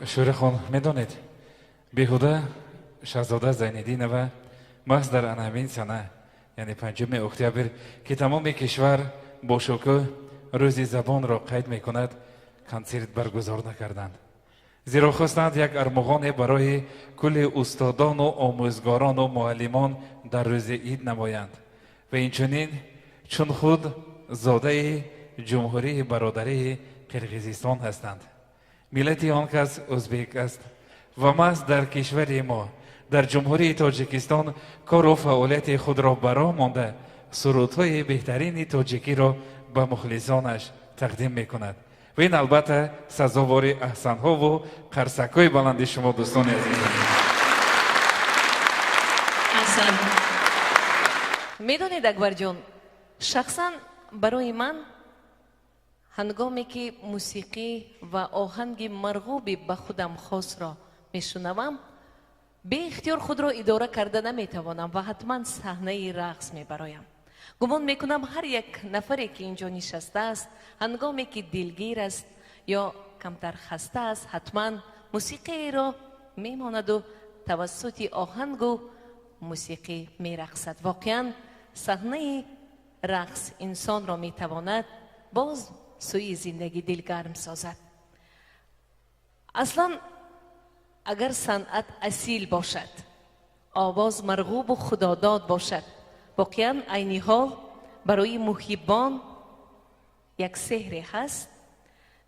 Шӯрахон, медонед, беҳуда Шаҳзода Зайниддинова маҳз дар ана ҳамин сана, яъне 5 октябр, ки тамоми кишвар бо шукӯҳ Рӯзи забонро қайд мекунад, консерт баргузор накарданд, зеро хостанд як армуғоне барои кулли устодону омӯзгорону муаллимон дар рӯзи ид намоянд ва инчунин чун худ зодаи Ҷумҳурии бародарии Қирғизистон ҳастанд, миллати он кас ӯзбек аст ва маҳз дар кишвари мо, дар Ҷумҳурии Тоҷикистон, кору фаъолияти худро ба роҳ монда, сурудҳои беҳтарини тоҷикиро ба мухлисонаш тақдим мекунад ва ин албатта сазовори аҳсанҳову қарсакҳои баланди шумо, дӯстони азиз. Аҳсан. Медонед, Акбарҷон, шахсан барои ман ҳангоме ки мусиқӣ ва оҳанги марғуби ба худам хосро мешунавам, беихтиёр худро идора карда наметавонам ва ҳатман саҳнаи рақс мебароям. Гумон мекунам, ҳар як нафаре ки инҷо нишастааст, ҳангоме ки дилгир аст ё камтар хаста аст, ҳатман мусиқиеро мемонаду тавассути оҳангу мусиқӣ мерақсад. Воқеан, саҳнаи рақс инсонро метавонад боз сӯи зиндагӣ дилгарм созад. Аслан, агар санъат асил бошад, овоз марғубу худодод бошад, воқеан, айни ҳол барои муҳиббон як сеҳре ҳаст.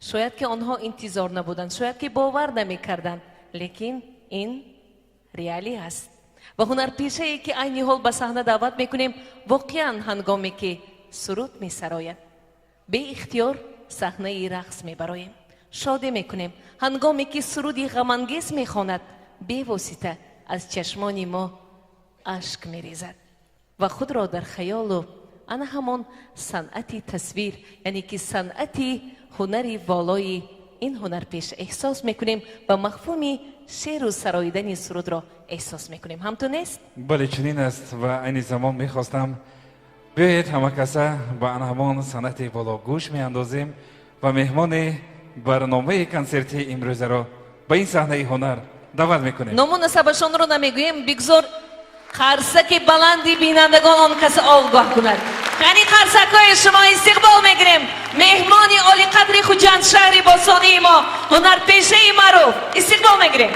Шояд ки онҳо интизор набуданд, шояд ки бовар намекарданд, лекин ин реалӣ аст ва ҳунарпешае ки айни ҳол ба саҳна даъват мекунем, воқеан, ҳангоме ки суруд месарояд, беихтиёр саҳнаи рақс мебароем, шодӣ мекунем. Ҳангоме ки суруди ғамангез мехонад, бевосита аз чашмони мо ашк мерезад ва худро дар хаёлу ана ҳамон санъати тасвир, яъне ки санъати ҳунари волои ин ҳунарпеша эҳсос мекунем ва мафҳуми шеъру сароидани сурудро эҳсос мекунем. Ҳамту нест? Бале, чунин аст. Ва айни замон мехостам, биёед, ҳама каса ба ана ҳамон санъати боло гӯш меандозем ва меҳмони барномаи консертии имрӯзаро ба ин саҳнаи ҳунар даъват мекунем. Ному насабашонро намегӯем, бигзор қарсаки баланди бинандагон он каса огоҳ кунад. Қани, қарсакҳои шумо, истиқбол мегирем меҳмони олиқадри Хуҷанд, шаҳри бостонии мо, ҳунарпешаи маъруф, истиқбол мегирем.